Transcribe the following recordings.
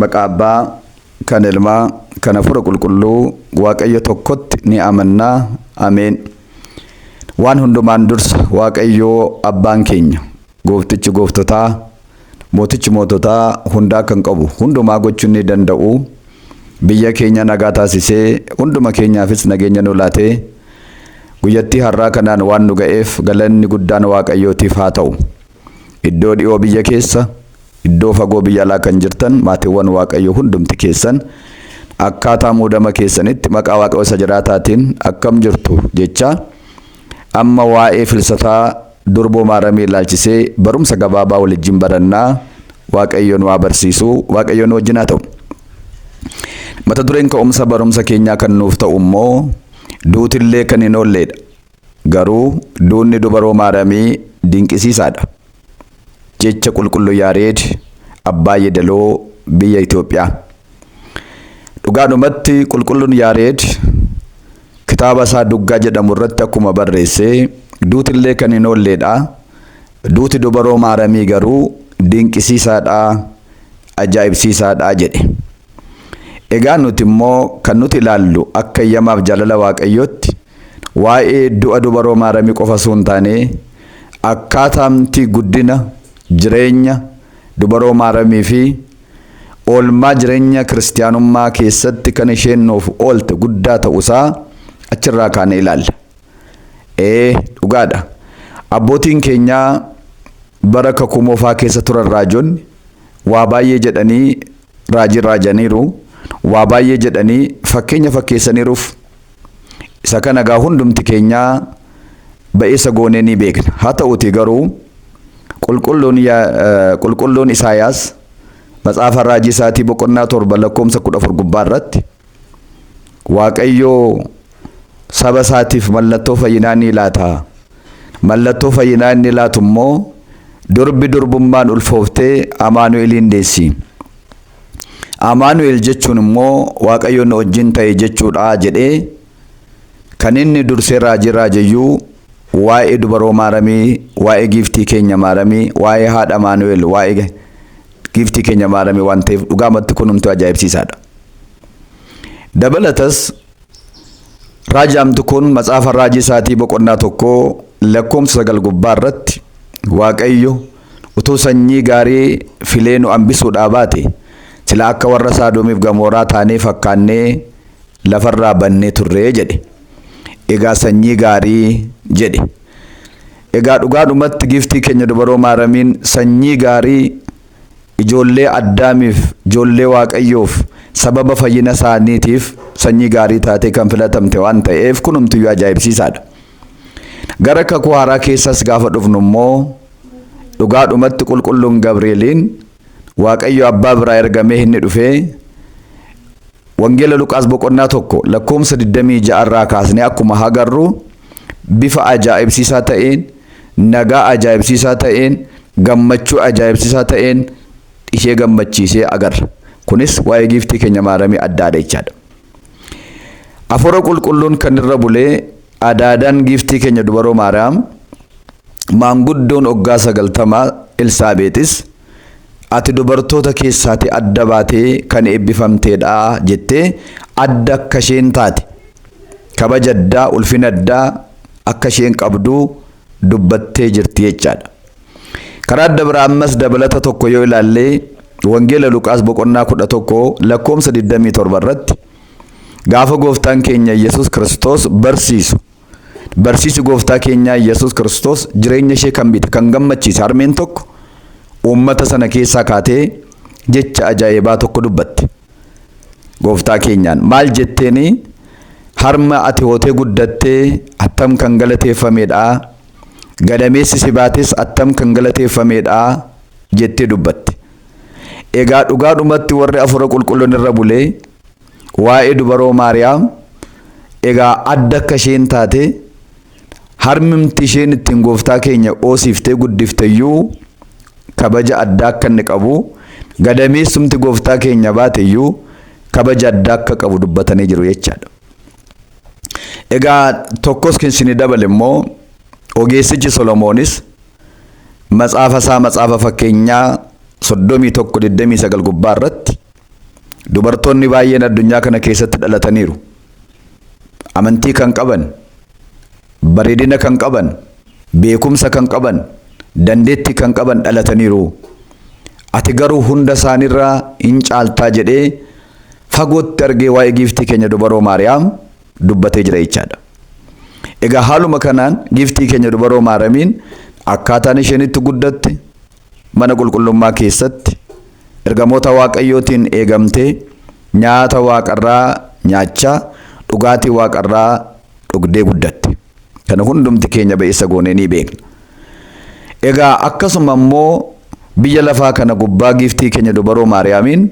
Maqaa Abbaa, kan Ilmaa, kan Hafuura Qulqulluu Waaqayyo tokkotti ni amannaa. Ameen. Waan hundumaan dursa Waaqayyo Abbaan keenya, Gooftichi gooftotaa, Mootichi moototaa hundaa kan qabu, hundumaa gochuu ni danda'u, biyya keenya nagaa taasisee, hunduma keenyaafis nageenya nu laatee, guyyattii har'aa kanaan waan nu ga'eef galanni guddaan Waaqayyootiif haa ta'u. Iddoo dhiyoo biyya keessa, iddoo fagoo biyya alaa kan jirtan maatiiwwan Waaqayyoo hundumti keessan akkaataa muudama keessanitti maqaa Waaqayyoo isa jiraataatiin akkam jirtu jecha amma waa'ee filsataa durboo Maaramii ilaalchisee barumsa gabaabaa waliin barannaa. Waaqayyo nu haa barsiisu, Waaqayyo nu wajjin haa ta'u. Mata dureen ka'umsa barumsa keenyaa kan nuuf ta'u immoo duutillee kan hin oolledha. Garuu duunni dubaroo Maaramii dinqisiisaadha. Jecha Qulqulluu Yaareed Abbaa Yeedaloo biyya Itoophiyaa. Dhugaadhumatti Qulqulluun Yaareed kitaaba isaa Duggaa jedhamu irratti akkuma barreesse duutillee kan hin oolledha. Duuti dubaroo Maaramii garuu dinqisiisaadha, ajaa'ibsiisaadha jedhe. Egaa nuti immoo kan nuti ilaallu akka eeyyamaaf jaalala Waaqayyootti waa'ee du'a dubaroo Maaramii qofa osoo hin taane akkaataamti guddina jireenya dubaroo Maaramii fi oolmaa jireenya kiristiyaanummaa keessatti kan isheen nuuf oolte guddaa ta'uusaa achirraa kaanee ilaalla. Dhugaadha. Abbootiin keenyaa bara kakuu moofaa keessa turan raajonni waa baay'ee jedhanii raajii raajaniiru, waa baay'ee jedhanii fakkeenya fakkeessaniiruuf. Isa kana gaa hundumti keenyaa ba'eessa goonee ni beekna. Haa ta'uutii garuu qulqulluun Isaayaas matsaafa raajii isaatii boqonnaa 7 lakkoomsa 14 gubbaa irratti Waaqayyoo saba isaatiif mallattoo fayyinaa ni laata. Mallattoo fayyinaa inni laatu immoo durbi durbummaan ulfooftee Amaanu'eliin deessi. Amaanu'el jechuun immoo Waaqayyo nu wajjin ta'e jechuudha jedhee kan inni dursee raajii raajayyuu waa'ee dubaroo Maaramii, waa'ee giiftii keenya Maaramii, waa'ee haadha Amaanu'el, waa'ee giiftii keenya Maaramii waan ta'eef dhugaamatti kunumtuu ajaa'ibsiisaadha. Dabalatas raajaamtu kun matsaafa raajii isaatii boqonnaa 1 lakkoomsa 9 gubbaa irratti Waaqayyo utuu sanyii gaarii filee nu hambisuudhaa baate sila akka warra Saadomiif Gamooraa taanee fakkaannee lafarraa bannee turree jedhe. Egaa sanyii gaarii jedhe. Egaa dhugaadhumatti giiftii keenya dubaroo Maaramiin sanyii gaarii ijoollee Addaamiif, ijoollee Waaqayyoof sababa fayyina isaaniitiif sanyii gaarii taatee kan filatamte waan ta'eef kunumtiyyuu ajaa'ibsiisaadha. Gara kakuu haaraa keessas gaafa dhufnu immoo dhugaadhumatti qulqulluun Gabri'eeliin Waaqayyo abbaa biraa ergamee inni dhufee Wangeela Luqaas boqonnaa 1 lakkoomsa 26 irraa kaasnee akkuma agarru bifa ajaa'ibsiisaa ta'een, nagaa ajaa'ibsiisaa ta'een, gammachuu ajaa'ibsiisaa ta'een ishee gammachiisee agarra. Kunis waa'ee giiftii keenya Maaramii addaadha jechaadha. Hafuura qulqulluun kan irra bulee adaadaan giiftii keenya dubaroo Maariyaam maanguddoon waggaa 90 Elsaabeexis ati dubartoota keessaati adda baatee kan eebbifamteedha jettee adda akka isheen taate kabaja addaa ulfina addaa akka isheen qabdu dubbattee jirti jechaadha. Karaa adda biraa ammas dabalata tokko yoo ilaalle Wangeela Luqaas boqonnaa 11 lakkoomsa 27 irratti gaafa gooftaan keenya Yesuus Kiristoos barsiisu barsiisi gooftaa keenyaa Yesuus Kiristoos jireenya ishee kan bite kan gammachiise harmeen tokko uummata sana keessaa kaatee jecha ajaa'ibaa tokko dubbatte. Gooftaa keenyaan maal jetteeni? Harma ati hootee guddattee attam kan galateeffamedha. Gadameessi si baates attam kan galateeffamedha jettee dubbatte. Egaa dhugaadhumatti warri hafuura qulqulluun irra bulee waa'ee dubaroo Maariyaam egaa adda akka isheen taate harmimti isheen ittiin gooftaa keenya oosiiftee guddifteyyuu kabaja addaa akka inni qabu gadameessumti gooftaa keenya baateyyuu kabaja addaa akka qabu dubbatanii jiru jechaadha. Egaa tokkos kan isin dabale immoo ogeessichi Solomoonis matsaafa isaa matsaafa fakkeenyaa 31:29 gubbaa irratti Dubartoonni baay'een addunyaa kana keessatti dhalataniiru. Amantii kan qaban, bareedina kan qaban, beekumsa kan qaban, dandeettii kan qaban dhalataniiru. Ati garuu hunda isaaniirraa hin caaltaa jedhee fagootti argee waa'ee giiftii keenya dubaroo Maariyaam dubbatee jira jechaadha. Egaa haaluma kanaan giiftii keenya dubaroo Maariyaamiin akkaataan isheen itti guddatte mana qulqullummaa keessatti ergamoota Waaqayyootiin eegamtee nyaata waaqarraa nyaachaa dhugaatii waaqarraa dhugdee guddatte. Kana hundumti keenya ba'eessa goonee ni beekna. Egaa akkasuma immoo biyya lafaa kana gubbaa giiftii keenya dubaroo Maariyaamiin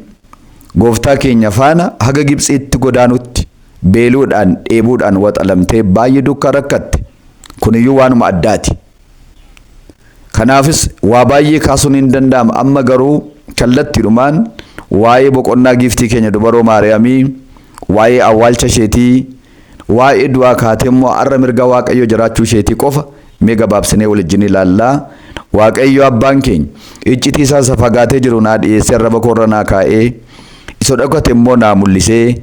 gooftaa keenya faana haga Gibxiitti godaanutti beeluudhaan dheebuudhaan waxalamtee baay'ee duukaa rakkatte. Kuniyyuu waanuma addaati. Kanaafis waa baay'ee kaasuun hin danda'ama. Amma garuu kallattiidhumaan waa'ee boqonnaa giiftii keenya dubaroo Maariyaamii, waa'ee awwaalcha isheetii, waa'ee du'aa kaatee immoo har'a mirga Waaqayyoo jiraachuu isheetii qofa mee gabaabsinee waliin ilaallaa. Waaqayyo abbaan keenya iccitii isaa isa fagaatee jiru naa dhiyeessee arraba koorra naa kaa'ee isa dhokate immoo naa mul'isee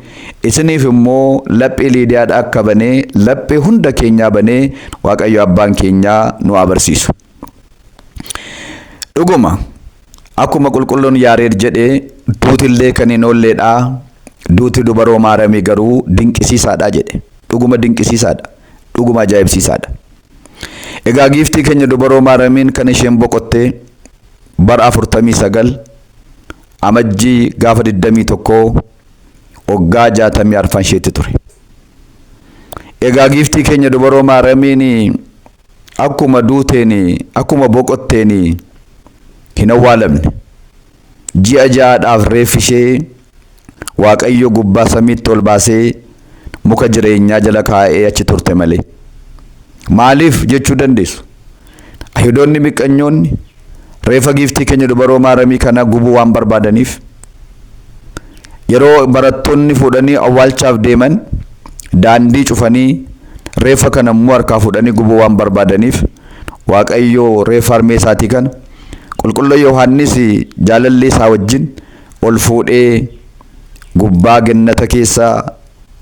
isiniif immoo laphee Liidiyaadhaa akka banee laphee hunda keenyaa banee Waaqayyo abbaan keenyaa nu haa barsiisu. Dhuguma akkuma qulqulluun Yaareed jedhee duutillee kan hin oolleedhaa duuti dubaroo Maariyaamii garuu dinqisiisaadha jedhe. Dhuguma dinqisiisaadha. Dhuguma ajaa'ibsiisaadha. Egaa giiftii keenya dubaroo Maariyaamiin kan isheen boqottee bara 49 amajjii gaafa 21 waggaa 64 isheetti ture. Egaa giiftii keenya dubaroo Maariyaamiin akkuma duuteen akkuma boqotteen hin awwaalamne. Ji'a ja'aadhaaf reeffi ishee Waaqayyo gubbaa samiitti ol baasee muka jireenyaa jala kaa'ee achi turte malee. Maaliif jechuu dandeessu? Ayihudoonni miqqanyoonni reeffa giiftii keenya dubaroo Maariyaamii kana gubuu waan barbaadaniif yeroo barattoonni fuudhanii awwaalchaaf deeman daandii cufanii reeffa kana immoo harkaa fuudhanii gubuu waan barbaadaniif Waaqayyo reeffa harmee isaatii kana qulqulluu Yohaannis jaalallee isaa wajjin ol fuudhee gubbaa gannata keessa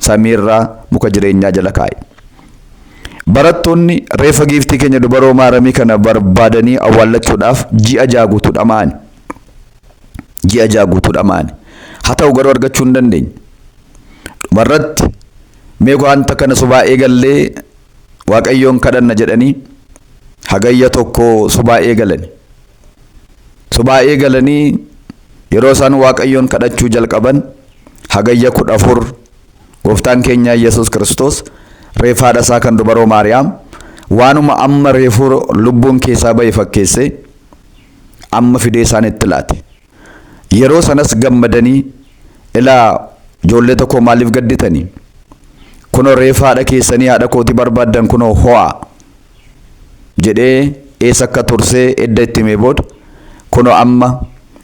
samiirraa muka jireenyaa jala kaa'e. Barattoonni reeffa giiftii keenya dubaroo Maariyaamii kana barbaadanii awwaallachuudhaaf ji'a ja'a guutuu dhama'ani. Ji'a ja'a guutuu dhama'ani. Haa ta'u garuu argachuu hin dandeenye. Dhumarratti mee wanta kana subaa eegallee Waaqayyoon kadhanna jedhanii hagayya tokko subaa eegalani. Subaa eegalanii yeroo isaan Waaqayyoon kadhachuu jalqaban hagayya 14 gooftaan keenya Yesuus Kiristoos reeffa haadha isaa kan dubaroo Maariyaam waanuma amma reefuu lubbuun keessaa bahe fakkeessee amma fidee isaanitti laate. Yeroo sanas gammadanii ilaa ijoollee tokko maaliif gadditanii? Kunoo reeffa haadha keessanii haadha kootii barbaaddan kunoo ho'aa jedhee eessa akka tursee edda itti himee booda kunoo amma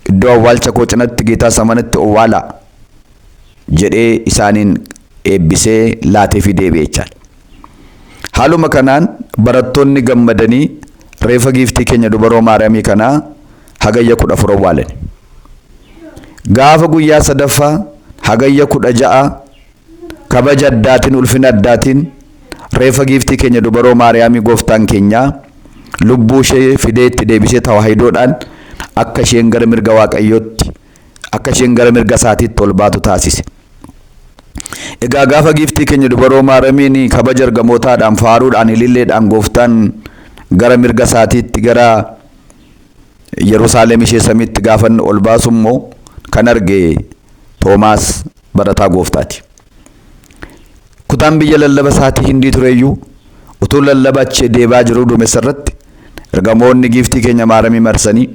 iddoo awwaalcha koo cinatti geetaa samanitti owwaalaa jedhee isaaniin eebbisee laatee fi deebi'e jechaadha. Haaluma kanaan barattoonni gammadanii reeffa giiftii keenya dubaroo Maariyaamii kanaa hagayya 14 awwaalan. Gaafa guyyaa sadaffaa hagayya 16 kabaja addaatiin ulfina addaatiin reeffa giiftii keenya dubaroo Maariyaamii gooftaan keenyaa lubbuu ishee fidee itti deebisee tawaahidoodhaan akka isheen gara mirga Waaqayyootti akka isheen gara mirga isaatiitti ol baatu taasise. Egaa gaafa giiftii keenya dubaroo Maariyaamiin kabaja ergamootaadhaan faaruudhaan ililleedhaan gooftaan gara mirga isaatiitti gara Yerusaalem ishee samiitti gaafa inni ol baasu immoo kan arge Toomaas barataa gooftaati. Kutaan biyya lallaba isaatii Hindii tureyyuu utuu lallaba achi deebaa jiruu duumessa irratti ergamoonni giiftii keenya Maariyaamii marsanii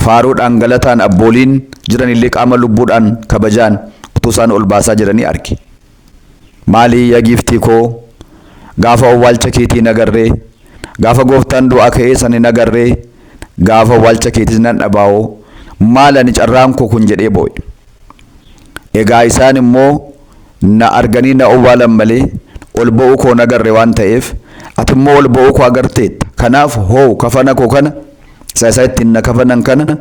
faaruudhaan galataan abbooliin jiran illee qaama lubbuudhaan kabajaan utuu isaan ol baasaa jiranii arge. Maali yaa giiftii koo gaafa owwaalcha keetii hin agarree gaafa gooftaan du'aa ka'ee san hin agarree gaafa owwaalcha keetis nan dhabaa'oo maal ani carraan koo kun jedhee boo'e. Egaa isaan immoo na arganii na owwaalan malee ol ba'uu koo hin agarre waan ta'eef ati immoo ol ba'uu koo agarteetta. Kanaaf hoo kafana koo kana isa isa ittiin na kafanan kana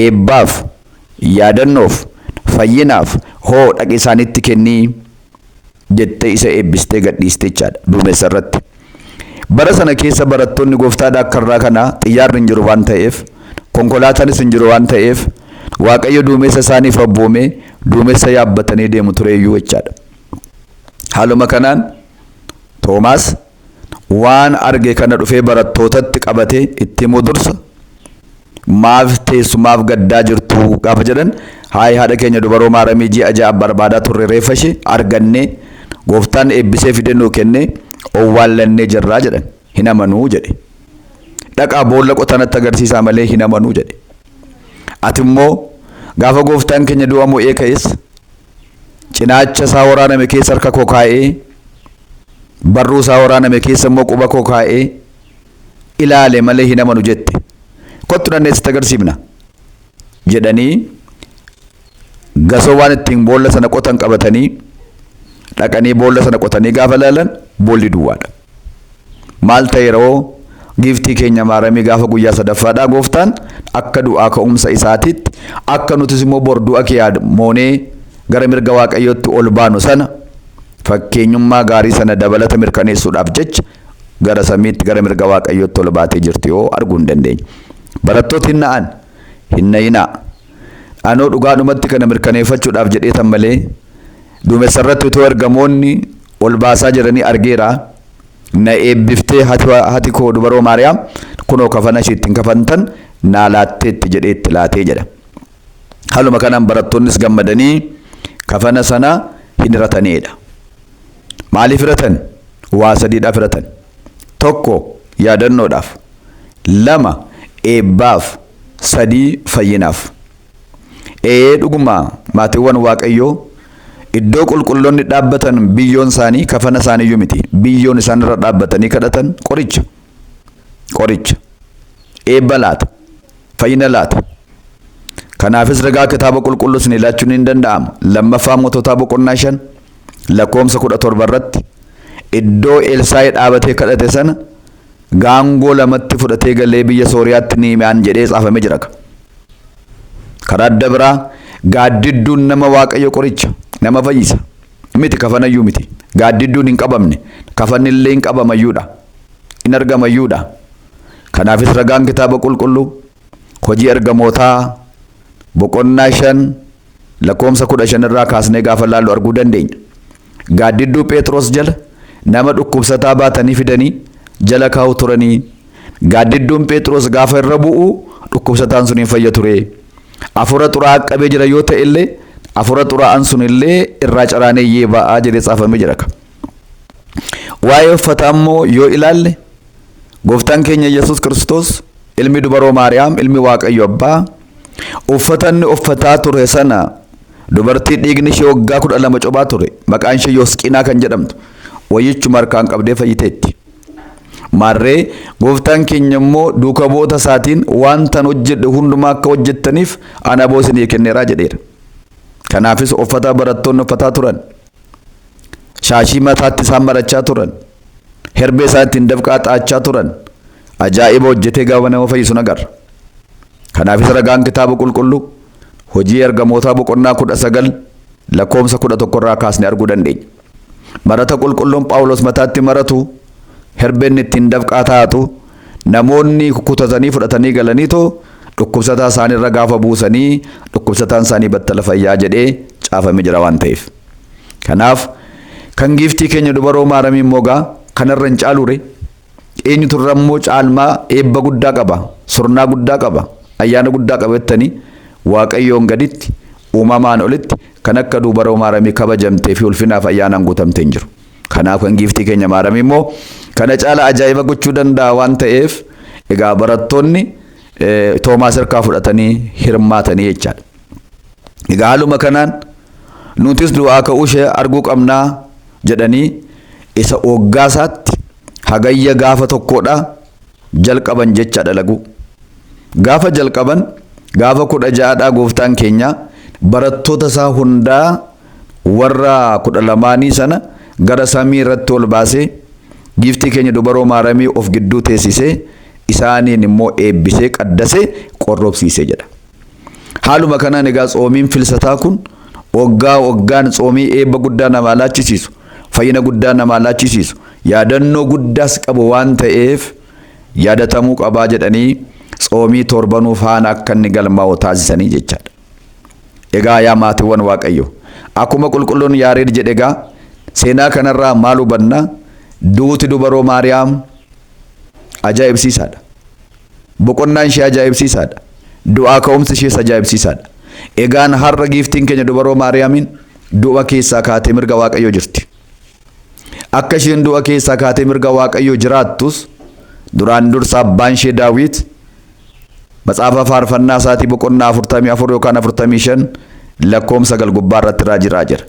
eebbaaf yaadannoof Fayyinaaf hoo dhaqi isaanitti kennii jettee isa eebbistee gadhiiste jechaadha duumessa irratti. Bara sana keessa barattoonni gooftaadha akka irraa kana xiyyaarri hin jiru waan ta'eef, konkolaataanis hin jiru waan ta'eef, Waaqayyo duumessa isaaniif abboomee duumessa yaabbatanii deemu tureeyyuu jechaadha. Haaluma kanaan Toomaas waan arge kana dhufee barattootatti qabatee itti himuu dursa maaf teessu, maaf gaddaa jirtu gaafa jedhan, hayi haadha keenya dubaroo Maaramii ji'a 6 barbaadaa turre, reeffa ishee argannee, gooftaan eebbisee fidee nuu kennee owwaallannee jirraa jedhan. Hin amanuu jedhe. Dhaqaa boolla qotanatti agarsiisaa malee hin amanuu jedhe. Ati immoo gaafa gooftaan keenya du'a mo'ee ka'es cinaacha isaa waraaname keessa harka koo kaa'ee, barruu isaa waraaname keessa immoo quba koo kaa'ee ilaale malee hin amanu jette. Kottu dhannee sitti agarsiifna jedhanii gasoo waan ittiin boolla sana qotan qabatanii dhaqanii boolla sana qotanii gaafa ilaalan boolli duwwaadha. Maal ta'eeroo giiftii keenya Maaramii gaafa guyyaa sadaffaadhaa gooftaan akka du'aa ka'umsa isaatiitti akka nutis immoo bor du'a kee moonee gara mirga Waaqayyootti ol baanu sana fakkeenyummaa gaarii sana dabalata mirkaneessuudhaaf jecha gara samiitti gara mirga Waaqayyootti ol baatee jirti yoo arguu hin dandeenye. Barattooti hin na'an, hin na'inaa. Anoo dhugaadhumatti kana mirkaneeffachuudhaaf jedheetan malee duumessa irratti utuu ergamoonni ol baasaa jiranii argeera. Na eebbiftee hati koo dubaroo Maariyaam kunoo kafana ishee ittiin kafantan naa laatteetti jedhee itti laatee jedha. Haaluma kanaan barattoonnis gammadanii kafana sana hin hiratanidha. Maaliif hiratan? Waa sadiidhaaf hiratan. Tokko yaadannoodhaaf, lama eebbaaf, sadii fayyinaaf. Ee dhuguma maatiiwwan Waaqayyoo iddoo qulqulloonni dhaabbatan biyyoon isaanii kafana isaaniiyyuu miti. Biyyoon isaan irra dhaabbatanii kadhatan qoricha. Qoricha. Eebba laata. Fayyina laata. Kanaafis ragaa kitaaba qulqulluu isin ilaachuun hin danda'ama. Lammaffaa Moototaa boqonnaa 5 lakkoomsa 17 irratti iddoo Elsaa'i dhaabatee kadhate sana gaangoo lamatti fudhatee galee biyya Sooriyaatti Niimaan jedhee caafamee jira. Karaa adda biraa gaaddidduun nama Waaqayyo qoricha nama fayyisa. Miti kafanayyuu miti. Gaaddidduun hin qabamne, kafanillee hin qabamayyuudha. Hin argamayyuudha. Kanaafis ragaan kitaaba qulqulluu hojii ergamootaa boqonnaa 5 lakkoomsa 15 irraa kaasnee gaafa laallu arguu dandeenya. Gaaddidduu Phexros jala nama dhukkubsataa baatanii fidanii jala kaa'u turanii, gaaddidduun Phexros gaafa irra bu'u dhukkubsataan sun hin fayya ture. Afura xuraa'aa qabee jira yoo ta'e illee afura xuraa'aan sun illee irraa caraanee iyyee ba'aa jedhee caafamee jira. Waa'ee uffataa immoo yoo ilaalle gooftaan keenya Yesuus Kiristoos ilmi dubaroo Maariyaam ilmi Waaqayyo Abbaa uffata inni uffataa ture sana dubartii dhiigni ishee waggaa 12 cobaa ture maqaan ishee Yosqiinaa kan jedhamtu wayyichuma harkaan qabdee fayyiteetti. Maarree gooftaan keenya immoo duuka bu'oota isaatiin waan tan hojjedhe hundumaa akka hojjettaniif ana aboo isinii kenneeraa jedheera. Kanaafis uffata barattoonni uffataa turan, shaashii mataatti isaan marachaa turan, herbee isaan ittiin dafqaa xaachaa turan, ajaa'iba hojjetee gaafa nama fayyisu agarra. Kanaafis ragaan kitaaba qulqulluu hojii ergamootaa boqonnaa 19 lakkoomsa 11 irraa kaasnee arguu dandeenya. Marata qulqulluun Phaawulos mataatti maratu, herbeen ittiin dafqaa taatu, namoonni kutatanii fudhatanii galaniitoo dhukkubsataa isaaniirra gaafa buusanii dhukkubsataan isaanii battala fayyaa jedhee caafamee jira waan ta'eef. Kanaaf kan giiftii keenya dubaroo Maaramii immoo gaa kanarra hin caalure. Eenyutu irra immoo caalmaa eebba guddaa qaba, surnaa guddaa qaba, ayyaana guddaa qaba jettanii Waaqayyoon gaditti uumamaan olitti kan akka dubaroo Maaramii kabajamtee fi ulfinaaf ayyaanaan guutamtee hin jiru. Kanaaf kan giiftii keenya Maaramii immoo kana caala ajaa'iba gochuu danda'a waan ta'eef egaa barattoonni Toomaas harkaa fudhatanii hirmaatanii jechaadha. Egaa haaluma kanaan nutis du'aa ka'uu ishee arguu qabnaa jedhanii isa hoggaasaatti hagayya gaafa tokkodha jalqaban jechaadha laguu. Gaafa jalqaban gaafa 16dha gooftaan keenya barattoota isaa hundaa warra 12nii sana gara samii irratti ol baasee giiftii keenya dubaroo Maaramii of gidduu teessisee isaaniin immoo eebbisee qaddasee qorrobsiisee jedha. Haaluma kanaan egaa tsoomiin filsataa kun Waggaa waggaan tsoomii eebba guddaa namaa laachisiisu, fayyina guddaa namaa laachisiisu, yaadannoo guddaas qabu waan ta'eef yaadatamuu qabaa jedhanii tsoomii torbanuu faana akka inni galmaa'u taasisanii jechaadha. Egaa yaa maatiiwwan Waaqayyo, akkuma qulqulluun Yaareed jedhe egaa seenaa kanarraa maal hubanna? Duuti dubaroo Maariyaam ajaa'ibsiisaadha. Boqonnaan ishee ajaa'ibsiisaadha. Du'aa ka'umsi ishees ajaa'ibsiisaadha. Egaan har'a giiftiin keenya dubaroo Maariyaamiin du'a keessaa kaatee mirga Waaqayyoo jirti. Akka isheen du'a keessaa kaatee mirga Waaqayyoo jiraattus duraan dursa abbaan ishee Daawit matsaafa faarfannaa isaatii boqonnaa 44 yookaan 45 lakkoomsa 9 gubbaa irratti raajii raajera.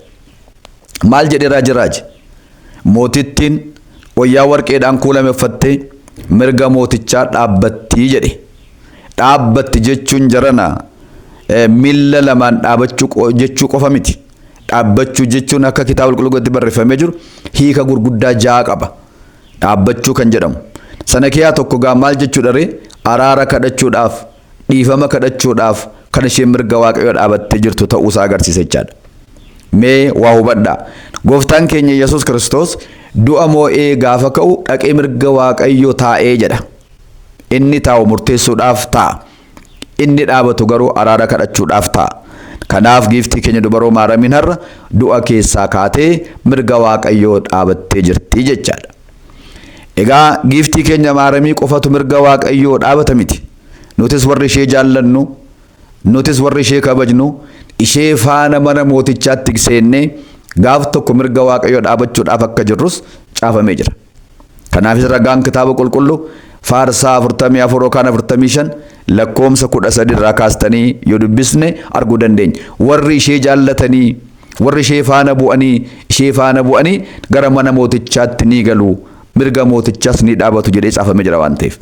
Maal jedhee raajii raaje? Mootittiin wayyaa warqeedhaan kuulame uffattee mirga mootichaa dhaabbattii jedhe. Dhaabbatti jechuun jarana miilla lamaan dhaabachuu jechuu qofa miti. Dhaabbachuu jechuun akka kitaaba qulqulluutti barreeffamee jiru hiika gurguddaa 6 qaba. Dhaabbachuu kan jedhamu. Sana keessaa tokko gaa maal jechuudha ree? Araara kadhachuudhaaf, dhiifama kadhachuudhaaf kan isheen mirga Waaqayyoo dhaabattee jirtu ta'uusaa agarsiisa jechaadha. Mee waa hubadhaa. Gooftaan keenya Yesuus Kiristoos du'a moo'ee gaafa ka'u dhaqee mirga Waaqayyoo taa'ee jedha. Inni taa'u murteessuudhaaf taa'a. Inni dhaabatu garuu araara kadhachuudhaaf taa'a. Kanaaf giiftii keenya dubaroo Maaramiin har'a du'a keessaa kaatee mirga Waaqayyoo dhaabattee jirti jechaadha. Egaa giiftii keenya Maaramii qofatu mirga Waaqayyoo dhaabata miti. Nutis warri ishee jaallannu, nutis warri ishee kabajnu, ishee faana mana mootichaatti seennee gaaf tokko mirga Waaqayyoo dhaabachuudhaaf akka jirrus caafamee jira. Kanaafis ragaan kitaaba qulqulluu faarsaa 44 yookaan 45 lakkoomsa 13 irraa kaastanii yoo dubbisne arguu dandeenya. Warri ishee jaallatanii, warri ishee faana bu'anii, ishee faana bu'anii gara mana mootichaatti ni galu, mirga mootichaas ni dhaabatu jedhee caafamee jira waan ta'eef.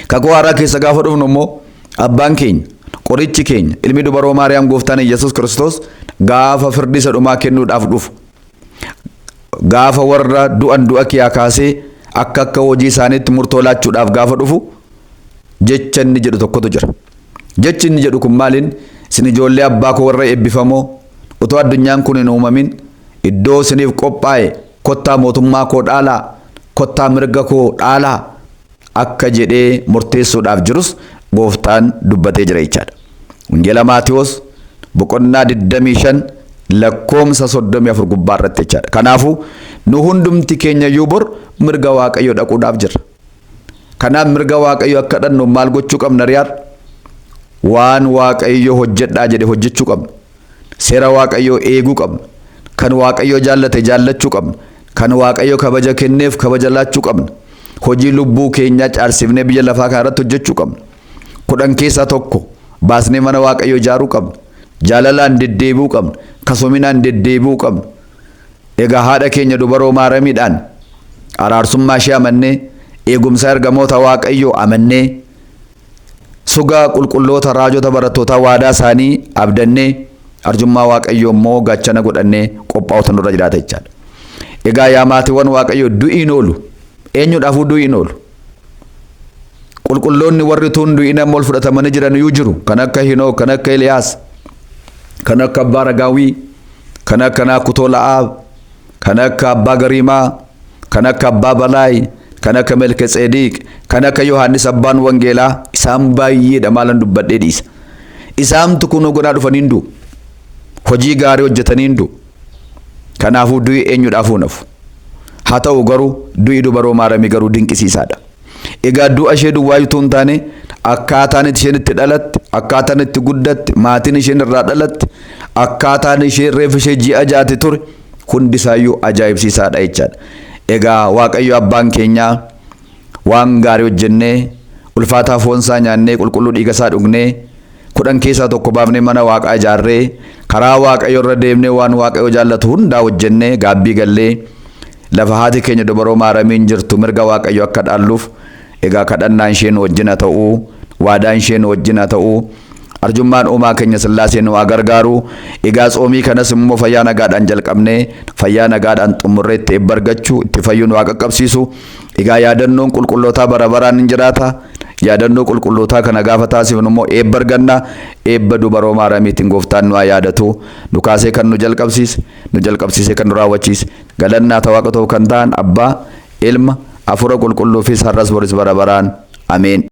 Kakuu haaraa keessa gaafa dhufnu immoo abbaan keenya, qorichi keenya, ilmi dubaroo Maariyaam gooftaan Yesuus Kiristoos gaafa firdi isa dhumaa kennuudhaaf dhufu, gaafa warra du'an du'a kiyaa kaasee akka akka hojii isaaniitti murtoo laachuudhaaf gaafa dhufu jecha inni jedhu tokkotu jira. Jechi inni jedhu kun maaliin? Isin ijoollee abbaa koo warra eebbifamoo utuu addunyaan kun hin uumamin iddoo isiniif qophaa'e kottaa mootummaa koo dhaalaa, kottaa mirga koo dhaalaa akka jedhee murteessuudhaaf jirus gooftaan dubbatee jira jechaadha. Wangeela Maatiyoos boqonnaa 25 lakkoomsa 34 gubbaa irratti jechaadha. Kanaafuu nu hundumti keenya iyyuu bor mirga Waaqayyoo dhaquudhaaf jirra. Kanaaf mirga Waaqayyoo akka dhannu maal gochuu qabna riyaar? Waan Waaqayyo hojjedhaa jedhe hojjechuu qabna. Seera Waaqayyoo eeguu qabna. Kan Waaqayyo jaallate jaallachuu qabna. Kan Waaqayyo kabaja kenneef kabaja laachuu qabna. Hojii lubbuu keenyaa caalsifnee biyya lafaa kana irratti hojjechuu qabna. 10 keessaa tokko baasnee mana Waaqayyoo ijaaruu qabna. Jaalalaan deddeebi'uu qabna. Kasoominaan deddeebi'uu qabna. Egaa haadha keenya dubaroo Maaramiidhaan araarsummaa ishee amannee, eegumsa ergamoota Waaqayyoo amannee, suga qulqulloota raajota barattootaa waadaa isaanii abdannee, arjummaa Waaqayyoo immoo gaachana godhannee qophaa'utu nurra jiraata jechaadha. Egaa yaa maatiiwwan Waaqayyoo du'iin oolu. Eenyudhaafuu du'iin oolu? Qulqulloonni warri tuun du'iin amma ol fudhatamanii jiran iyyuu jiru. Kan akka Hinook, kan akka Eliyaas, kan akka Abbaa Ragaawii, kan akka Naakutoo La'aab, kan akka Abbaa Gariimaa, kan akka Abbaa Balaay, kan akka Melketseediq, kan akka Yohaannis Abbaan Wangeelaa, isaan baay'eedha maalan dubbadhee dhiisa. Isaantu kunoo godhaa dhufanii hin du'u. Hojii gaarii hojjetanii hin du'u. Kanaafuu du'i eenyudhaafuu nafu. Haa ta'u garuu du'i dubaroo Maaramii garuu dinqisiisaadha. Egaa du'a ishee duwwaa utuu hin taane akkaataan isheen itti dhalatte, akkaataan itti guddatte, maatiin isheen irraa dhalatte, akkaataan isheen reeffi ishee ji'a jaati ture hundisaayyuu ajaa'ibsiisaadha jechaadha. Egaa Waaqayyo abbaan keenyaa waan gaarii hojjennee ulfaataa foonsaa nyaannee qulqulluu dhiiga isaa dhugnee 10 keessaa tokko baafnee mana waaqaa ijaarree karaa Waaqayyo irra deemnee waan Waaqayyo jaallatu hundaa hojjennee gaabbii gallee lafa haati keenya dubaroo Maaramiin jirtu mirga Waaqayyo akka dhaalluuf egaa kadhannaan ishee nu wajjin haa ta'uu, waadaan ishee nu wajjin haa ta'uu, arjummaan uumaa keenya Sillaasee nu haa gargaaru. Egaa tsoomii kanas immoo fayyaa nagaadhaan jalqabnee fayyaa nagaadhaan xumurree itti eebba argachuu itti fayyuu nu haa qaqqabsiisu. Egaa yaadannoon qulqullootaa bara baraan hin jiraata. Yaadannoo qulqullootaa kana gaafa taasifnu immoo eebba arganna. Eebba dubaroo Maariyaamiitiin gooftaan nu haa yaadatu. Nu kaasee kan nu jalqabsiise, nu jalqabsiisee kan nu raawwachiise. Galannaa ta waaqa ta'u kan ta'an Abbaa, Ilma, Hafuura Qulqulluufis har'as boris bara baraan. Ameen.